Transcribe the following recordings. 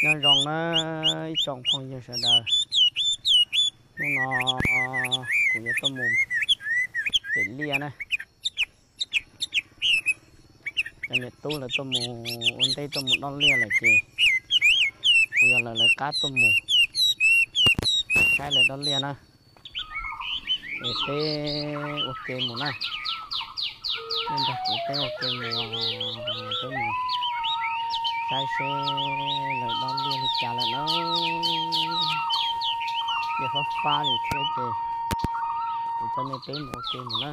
Nyob zoo na ib tsoom phooj ywg sawv daws, hnub no kuv yuav tuaj mus pem liaj na. Cov niam tub lawv tuaj mus ua ntej tuaj mus dob liaj lawm ces kuv yog lawv lawv qab tuaj mus saib lawv dob liaj na. Es peb ua ke mus na, nej nrog kuv peb ua ke mus, peb mus saib seb lawv dob liaj li cas lawm na. Ces fab fab li thiab ces kuv coj nej peb mus ua ke mus na.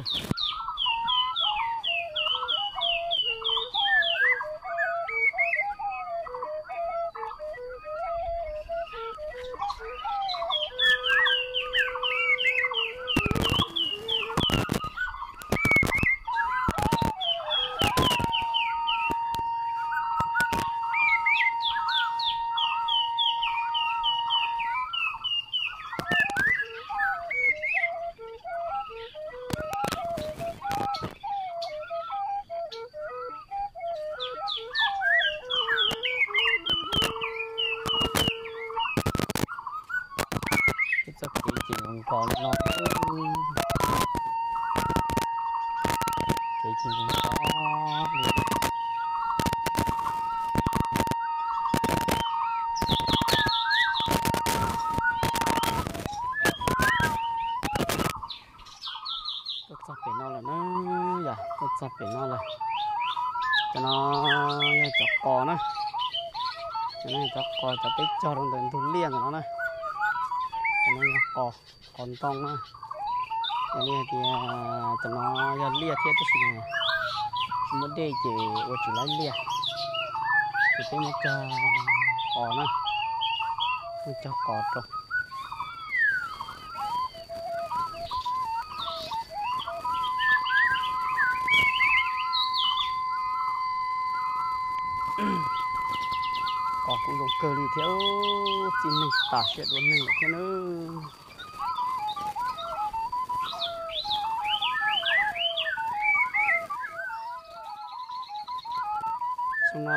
Txoj kev ces nkos nkos li no, kev ces nkos nkos li. Tuaj txog pem no lawm na, yog tuaj txog pem no lawm. Cov no yog cov qos na, cov no yog cov qos, cov peb cog rau ntawm ntug liaj ntawm no na. Cov no yog qos, qos ntoo na. Yog li hais tias cov no yog liaj thiab tab sis tsis muaj dej ces ua tsis laib liaj, ces peb muab cog qos na, muab cog qos rau. Qos kuj zoo kawg li thiab, txij neeg tas siab dua neeg lawm thiab na. Xyoo no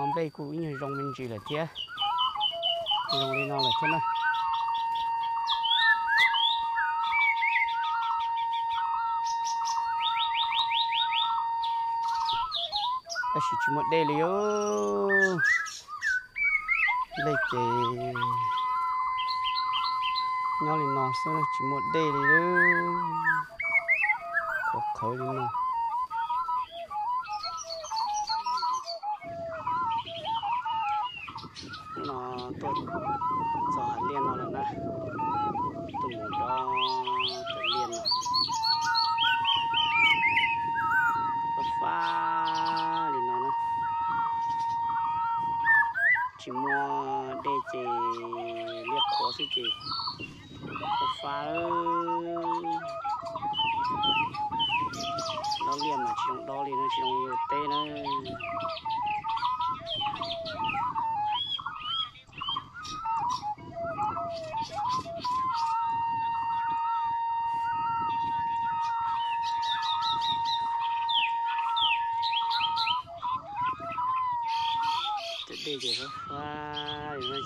nplej kuj ib nyuag zoo me ntsis lawm thiab, zoo li no lawm thiab na. Tab sis tsis muaj dej li os. Nplej ces nyob li no xwb tsis muaj dej li, qhuav qhawv li no. Hnub no tuaj txog hav liaj no lawm na, tuaj mus rau pem liaj no, fab fab li no na. Tsis muaj dej ces liaj qhuav xwb ces fab fab. Dob liaj mas tsis zoo dob li na, tsis zoo li ua teb na. Cov dej ces fab fab li no.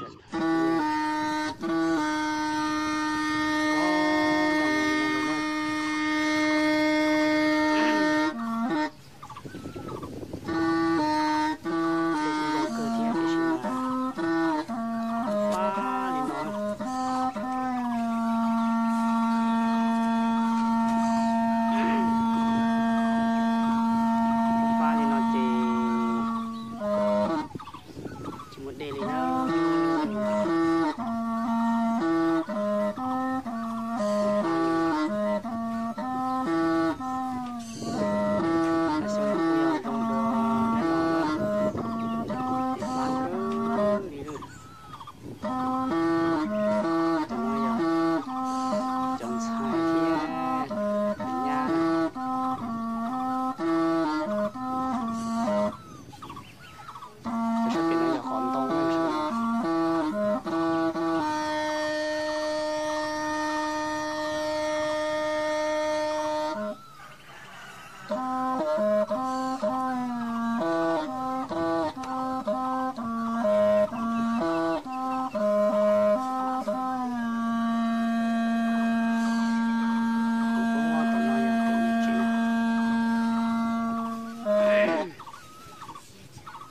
Fab li no ces tsis muaj dej li na. Xyoo no kuj yog ntoo dua nyob no na, fab kawg li. Cov no yog cov ntxhais thiab cov nyab. Cov sab pem no yog qos ntoo.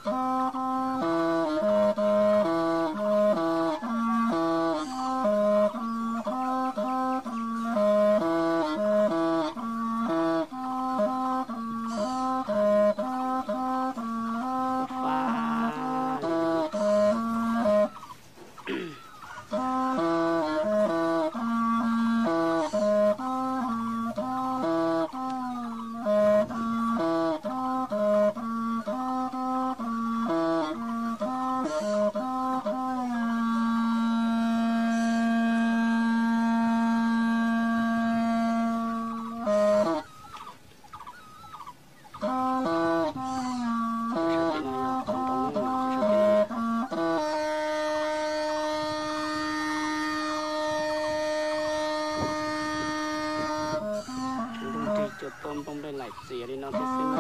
Cua tuaj npoo nplej laim txias li no thiab xwb na.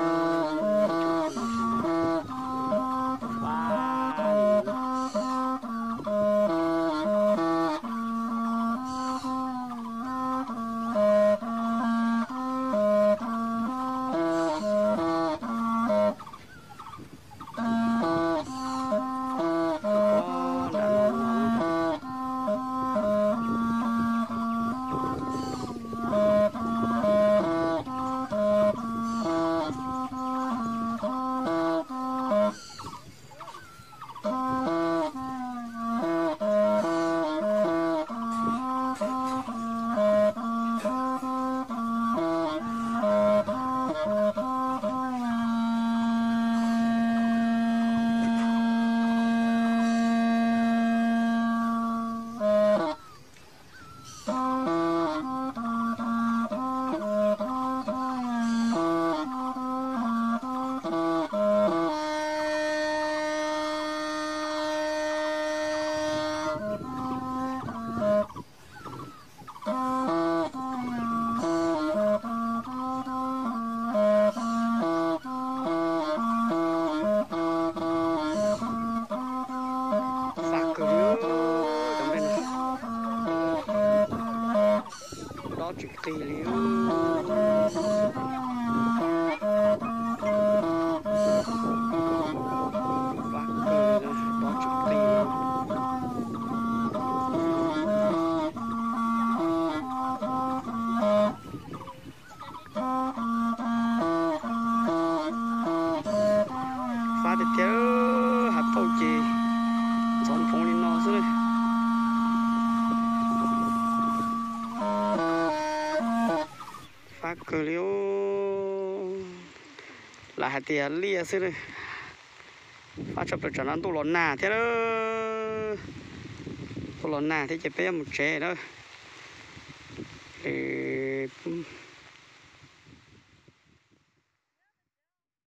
Fab kawg li, cov nplej no dob tsis qis li. Fab kawg li, dob tsis qis. Fab tiag tiag, hav tauj ces ntxhov nphoov li no xwb. Fab kawg li, lam hais tias liaj xwb. Fab tshaj plaws tsam no ntuj los nag thiab. Ntuj los nag thiab ces peb yuav mus tsev na. Lwm